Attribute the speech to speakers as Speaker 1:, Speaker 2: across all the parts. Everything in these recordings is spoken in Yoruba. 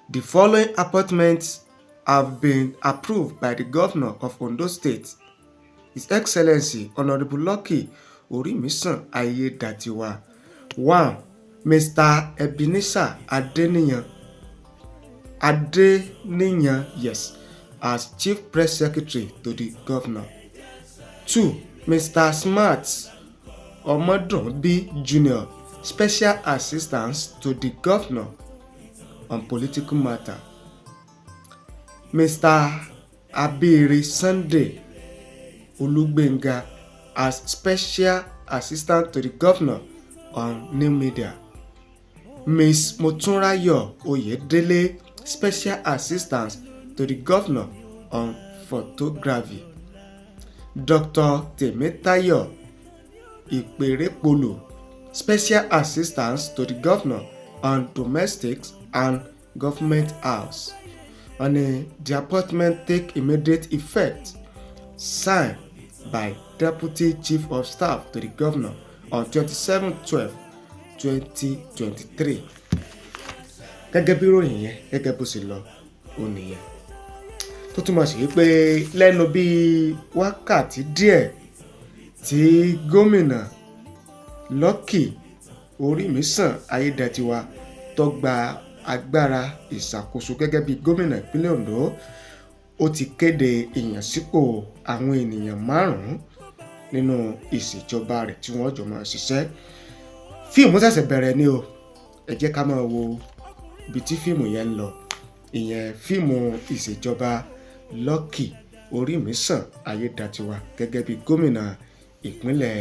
Speaker 1: The following appointments have been approved by the Governor of Ondo State, His Excellency Honorable Lucky Orimisan Aiyedatiwa. 1. Mr. Ebenezer Adeniyan Adeniyan, yes, as Chief Press Secretary to the Governor. 2. Mr. Smart Omodunbi Jr., Special Assistant to the Governor on Political Matter. Mr. Abiri Sunday Olugbenga as Special Assistant to the Governor on New Media. Ms. Motunrayo Oyedele, Special Assistant to the Governor on Photography. Dr. Temitayo Iperepolu, Special Assistant to the Governor on Domestics and Government House. And the appointment take immediate effect, signed by Deputy Chief of Staff to the Governor on 27/12/2023. Gẹ́gẹ́ bí ìròyìn yẹn, gẹ́gẹ́ bó ṣe lọ, ó nìyẹn, tó túmọ̀ sí pé lẹ́nu bíi wákàtí díẹ̀ tí gómìnà Lucky Orímisàn Ayédàtiwa tó gba agbára ìṣàkóso gẹ́gẹ́ bí gómìnà ìpínlẹ̀ Ondo, ó ti kéde ìyànsípò àwọn ènìyàn márùn-ún nínú ìṣèjọba rẹ̀ tí wọ́n jọ máa ṣiṣẹ́. Fíìmù ṣẹ̀ṣẹ̀ bẹ̀rẹ̀ ni o. Ẹ jẹ́ ká máa wo ibi tí fíìmù yẹn ń lọ, ìyẹn fíìmù ìṣèjọba Lucky Orímisàn Ayédàtiwa gẹ́gẹ́ bí gómìnà ìpínlẹ̀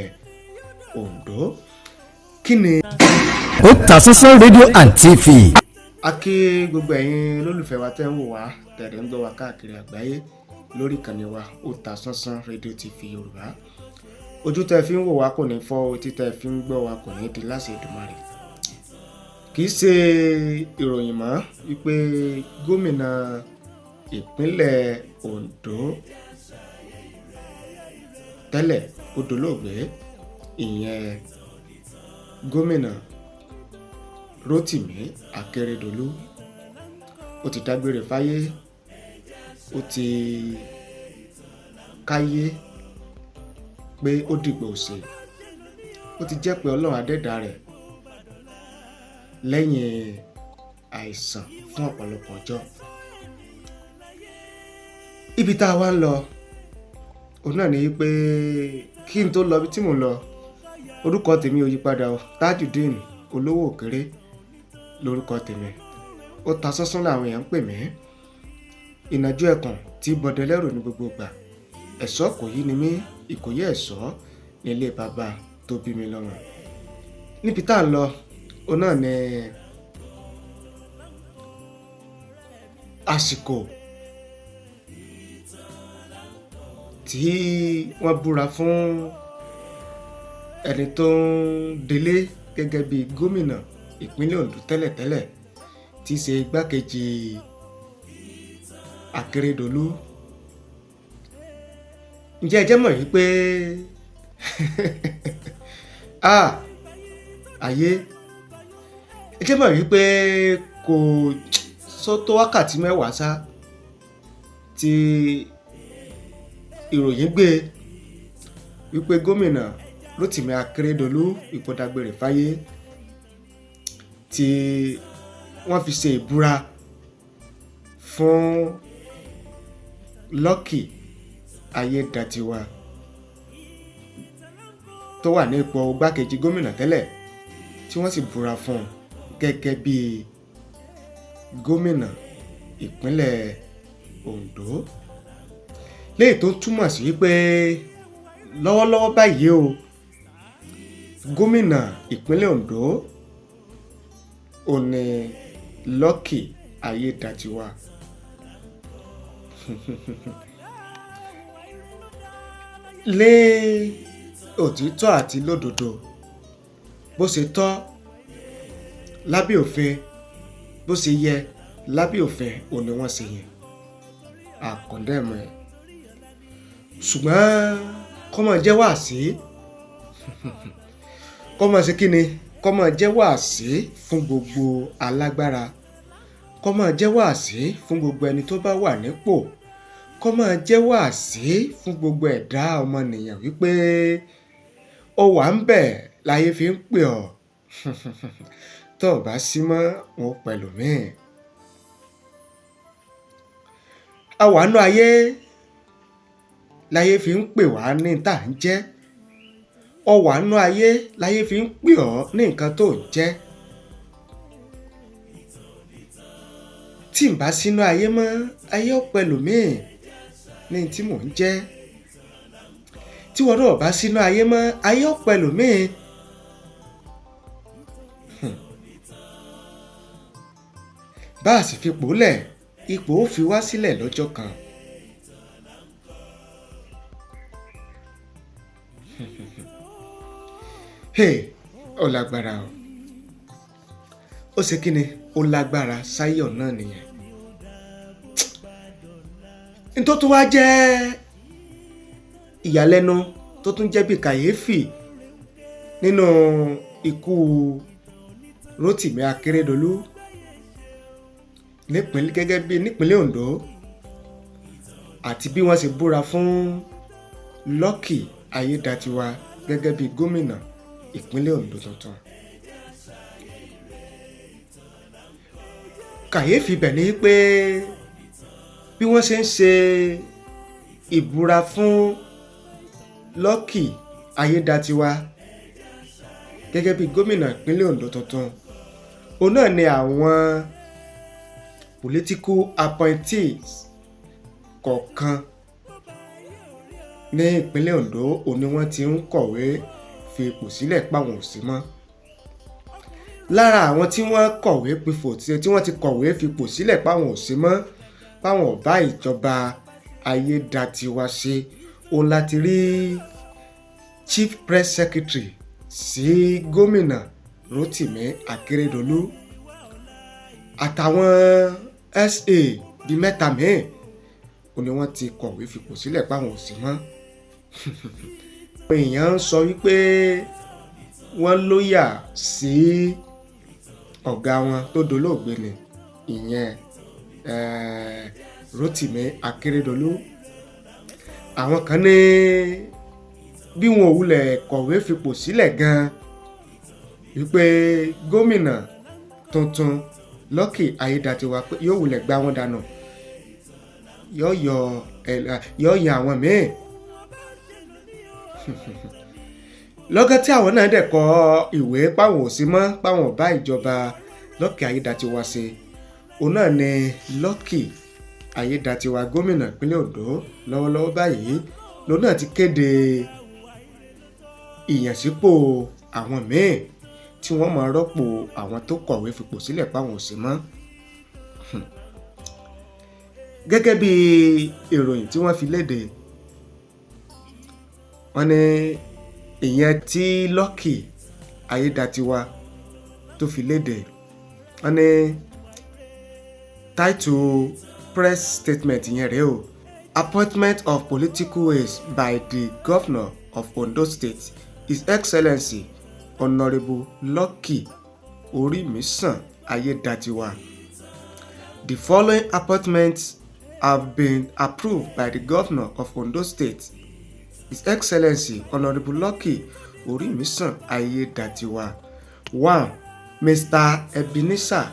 Speaker 1: Ondo. Kí ni.
Speaker 2: Otasansan Radio and TV.
Speaker 1: A kí gbogbo ẹ̀yin olólùfẹ́ wa tẹ́ ń wò wá, tẹ̀lé ń gbọ́ wa káàkiri àgbáyé lórí ìkànnì wa Otasansan Radio TV Yorùbá. Ojú tẹ́ fi ń wò wá kò ní fọ́, etí tẹ́ fi ń gbọ́ wa kò ní di láṣẹ Èdùmàrè. Kì í ṣe ìròyìn mọ́ wípé gómìnà ìpínlẹ̀ Ondo tẹ́lẹ̀, ó dolóògbé, ìyẹn gómìnà Rotimi Akeredolu. Ó ti dágbére fáyé, ó ti káyé pé ó dìgbò ṣe, ó ti jẹ́ pé Ọlọ́run adẹ́dàá rẹ̀ lẹ́yìn àìsàn fún ọ̀pọ̀lọpọ̀ ọjọ́. Ibi tá a wá ń lọ òun náà ni pé kí n tó lọ ibi tí mò ń lọ, orúkọ tèmi ò yí padà o. Tajudeen Olówó Òkèrè lórúkọ tèmi. Otasansan làwọn èèyàn ń pè mí. Ìnàjú ẹkùn tí bọdẹ lẹ́rù ní gbogbo ìgbà. Ẹ̀ṣọ́ kò yí ni mí, Ìkòyí ẹ̀ṣọ́ nílé bàbá tó bí mi lọ́mọ. Níbi tá à ń lọ òun náà ni àsìkò tí wọ́n búra fún ẹni tó ń delé gẹ́gẹ́ bí gómìnà ìpínlẹ̀ Ondo tẹ́lẹ̀tẹ́lẹ̀, tí í ṣe igbákejì Akérédolú. Ǹjẹ́ ẹ jẹ́ mọ̀ wípé ayé, ẹ jẹ́ mọ̀ wípé kò sọ tó wákàtí 10 sá tí ìròyìn gbé wípé gómìnà Rotimi Akeredolu ìpọ̀dàgbére fáyé, tí wọ́n fi ṣe ìbúra fún Lucky Ayédàtiwa tó wà ní ipò igbákejì gómìnà tẹ́lẹ̀, tí wọ́n sì búra fún un gẹ́gẹ́ bí gómìnà ìpínlẹ̀ Ondo, léyìí tó túmọ̀ sí pé lọ́wọ́lọ́wọ́ báyìí o, gómìnà ìpínlẹ̀ Ondo ò ní Lucky Ayédàtiwa. Lé òtítọ́ àti lódodo, bó ṣe tọ́ lábẹ́ òfin, bó ṣe yẹ lábẹ́ òfin, òun ni wọ́n ṣe yẹn, àkọ́ndẹ̀mọ̀ ẹ̀. Ṣùgbọ́n kó máa jẹ́ wàásí, kó máa ṣe kíni, kó máa jẹ́ wàásí fún gbogbo alágbára. Kó máa jẹ́ wáàsí fún gbogbo ẹni tó bá wà nípò, kó máa jẹ́ wáàsí fún gbogbo ẹ̀dá ọmọnìyàn wípé ó wà ń bẹ̀ láyé fi ń pè ọ́, tó o bá sí mọ́ wọn ó pẹ̀lú míì. A wà nú ayé láyé fi ń pè wá ní tá à ń jẹ́, ọ wà nú ayé láyé fi ń pè ọ́ ní nǹkan tó ń jẹ́. Tí n bá sínú ayé mọ́, ayé ó pẹ̀lú míì ní tí mò ń jẹ́. Tí wọn náà bá sínú ayé mọ́, ayé ó pẹ̀lú míì. Bá a sì fipò lẹ̀, ipò ó fi wá sílẹ̀ lọ́jọ́ kan. Hey, ó lágbára o. Ó ṣe kí ni? Ó lágbára sáyọ̀ náà nìyẹn. N tó tún wá jẹ́ ìyàlẹ́nu tó tún jẹ́ bí kàyéfì nínú ikú Rótìmí Akérédolú nípínlẹ̀ gẹ́gẹ́ bí nípínlẹ̀ Ondo àti bí wọ́n ṣe búra fún Lucky Ayédatiwa gẹ́gẹ́ bí gómìnà ìpínlẹ̀ Ondo tuntun. Kàyéfì bẹ̀ ni pé bí wọ́n ṣe ń ṣe ìbúra fún Lucky Ayédatiwa gẹ́gẹ́ bí gómìnà ìpínlẹ̀ Ondo tuntun, òun náà ni àwọn political appointees kọ̀ọ̀kan ní ìpínlẹ̀ Ondo òun ni wọ́n ti ń kọ̀wé fi ipò sílẹ̀ páwọn ò sí mọ́. Lára àwọn tí wọ́n kọ̀wé pifò tí wọ́n ti kọ̀wé fipò sílẹ̀ páwọn ò sí mọ́, páwọn ò bá ìjọba Ayédatiwa ṣe, òun láti rí Chief Press Secretary sí gómìnà Rótìmí Akérédolú àtàwọn SA bíi mẹ́ta míì òun ni wọ́n ti kọ̀wé fipò sílẹ̀ páwọn ò sí mọ́. Àwọn èèyàn ń sọ wípé wọ́n lóyà sí ọ̀gá wọn tó dolóògbé ni, ìyẹn Rótìmí Akérédolú. Àwọn kan ní bí wọn ò wulẹ̀ kọ̀wé fipò sílẹ̀ gan-an wípé gómìnà tuntun Lucky Ayédatiwa pé yóò wulẹ̀ gbá wọn dànù, yóò yan àwọn míì. Lọ́gán tí àwọn náà dẹ̀ kọ ìwé páwọn ò sí mọ́, páwọn ò bá ìjọba Lucky Ayédatiwa ṣe, òun náà ni Lucky Ayédatiwa gómìnà ìpínlẹ̀ Ondo lọ́wọ́lọ́wọ́ báyìí lòun náà ti kéde ìyànsípò àwọn míì tí wọ́n máa rọ́pò àwọn tó kọ̀wé fipò sílẹ̀ páwọn ò sí mọ́. Gẹ́gẹ́ bí ìròyìn tí wọ́n fi léde, wọ́n ní ìyẹn tí Lucky Ayédatiwa tó fi léde, wọ́n ní title press statement yẹn rèé o: Appointment of political aides by the Governor of Ondo State, His Excellency Honorable Lucky Orimisan Ayédatiwa. The following appointments have been approved by the Governor of Ondo State, His Excellency Honorable Lucky Orimisan Ayédatiwa. 1. Mr. Ebenezer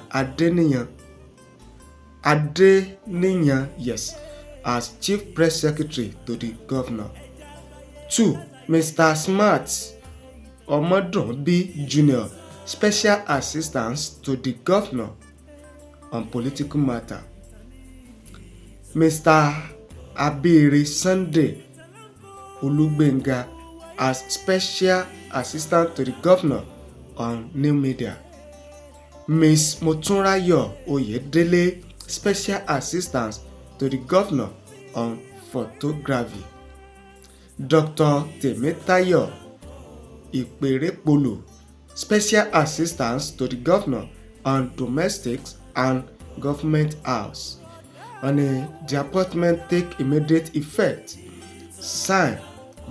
Speaker 1: Adeniyan, yes, as Chief Press Secretary to the Governor. 2. Mr. Smart Omodunbi Jr., Special Assistant to the Governor on Political Matter. Mr. Abiri Sunday Olugbenga as Special Assistant to the Governor on New Media. Ms. Motunrayo Oyedele, Special Assistant to the Governor on Photography. Dr. Temitayo Iperepolu, Special Assistant to the Governor on Domestics and Government House. And the appointment take immediate effect, signed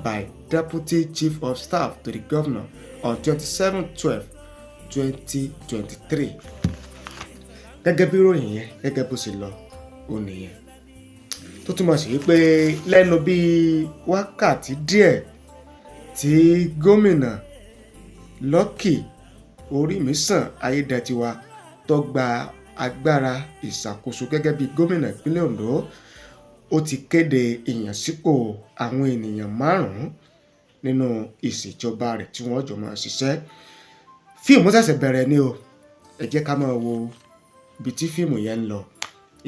Speaker 1: by Deputy Chief of Staff to the Governor on 27/12/2023. Gẹ́gẹ́ bí ìròyìn yẹn, gẹ́gẹ́ bó ṣe lọ ó nìyẹn, tó túmọ̀ sí wípé lẹ́nu bíi wákàtí díẹ̀ tí gómìnà Lucky Orímisàn Ayédatiwa tó gba agbára ìṣàkóso gẹ́gẹ́ bí gómìnà ìpínlẹ̀ Ondo, ó ti kéde ìyànsípò àwọn ènìyàn márùn-ún nínú ìṣèjọba rẹ̀ tí wọ́n jọ máa ṣiṣẹ́. Fíìmù ṣẹ̀ṣẹ̀ bẹ̀rẹ̀ ni o. Ẹ jẹ́ ká máa wo ibi tí fíìmù yẹn ń lọ,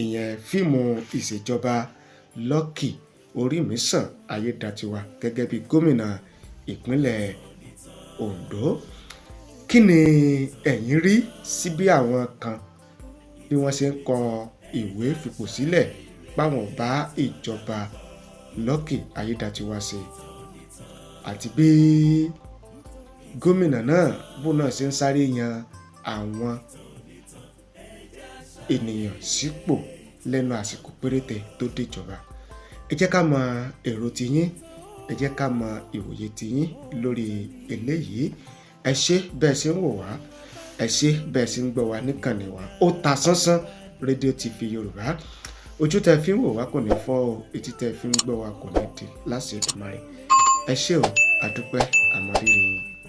Speaker 1: ìyẹn fíìmù ìṣèjọba Lucky Orímisàn Ayédatiwa gẹ́gẹ́ bí gómìnà ìpínlẹ̀ Ondo. Kí ni ẹ̀yin rí sí bí àwọn kan bí wọ́n ṣe ń kọ ìwé fipò sílẹ̀ páwọn bá ìjọba Lucky Ayédatiwa ṣe, àti bí gómìnà náà bó náà ṣe ń sáré yan àwọn ènìyàn sípò lẹ́nu àsìkò péréte tó déjọba? Ẹ jẹ́ ká mọ èrò tiyín, ẹ jẹ́ ká mọ ìwòye tiyín lórí eléyìí. Ẹ ṣé bẹ́ẹ̀ ṣe ń wò wá, ẹ ṣé bẹ́ẹ̀ ṣe ń gbọ́ wá níkànnì wa Otasansan Rédíò TV Yorùbá. Ojú tẹ́ fi ń wò wá kò ní fọ́ o, etí tẹ́ fi ń gbọ́ wá kò ní di láṣẹ Èdùmàrè. Ẹ ṣé o, àdúpẹ́, àmọ̀rírì yín.